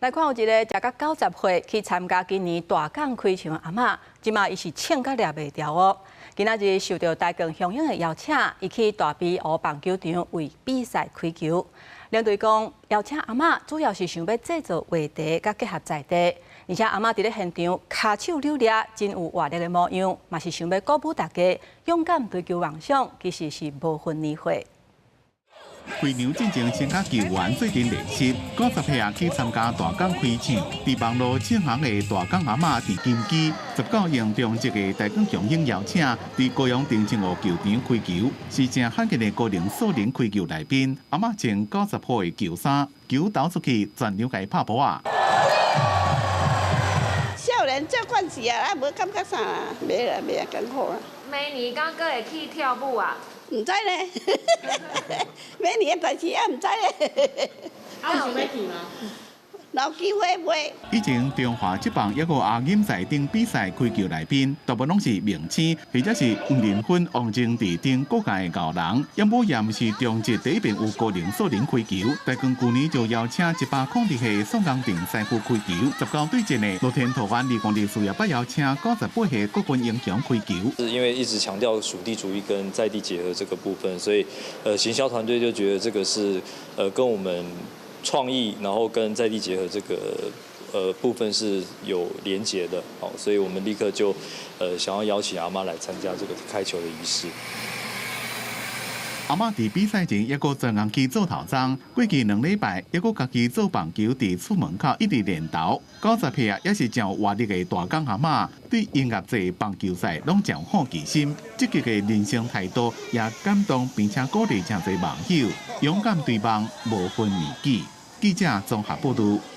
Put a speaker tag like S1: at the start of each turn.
S1: 來看有一个食甲90歲去參加今年大港開場阿嬤，這馬伊是銃甲掠袂牢哦。今仔日受著大港雄鷹的邀請，伊去大埤湖棒球場為比賽開球。領隊講，邀請阿嬤主要是想欲製造話題，佮結合在地，而且阿嬤佇咧現場跤手扭掠，真有活力的模樣，嘛是想欲鼓舞大家勇敢追求夢想，其實是無分年歲。
S2: 開場進前先佮球員做陣練習，90歲啊去參加大港開場，佇網路唱紅的大港阿嬤鄭金基，19應中職的大港雄鷹邀請，佇高雄澄清湖球場開球，是誠罕見的高齡素人開球來賓。阿嬤穿90號的球衫，球投出去，全場共伊拍噗仔。
S3: 少年做慣勢啊，啊無感覺啥，袂啦袂啊艱苦啦。
S4: 明年敢閣會去跳舞啊？
S3: 毋知咧，明年的代誌也毋知咧。
S5: 啊，有想欲去嗎？
S3: 有機會袂。
S2: 以前中華職棒抑閣亞錦賽頂比賽開球來賓，大部分攏是明星，或者是黃仁勳、王貞治等國界的熬人。毋過也毋是中職第一遍有高齡素人開球，大港舊年就邀請102歲宋江定師傅開球。19對戰的樂天桃猿2024也捌邀請98歲國軍英雄開球。
S6: 是因為一直強調屬地主義跟在地結合這個部分，所以行銷團隊就覺得這個是跟我們創意，然後跟在地結合這個部分是有連結的，好，所以我們立刻就想要邀請阿嬤來參加這個開球的儀式。
S2: 阿嬤佇比賽前抑閣專工去做頭鬃，過去2禮拜抑閣家己做棒球佇厝門口一直練投。90歲啊，也是誠有活力的大港阿嬤，對音樂節、棒球賽攏誠有好奇心，積極的人生態度也感動並且鼓勵誠濟網友，勇敢追夢，無分年紀。記者綜合報導。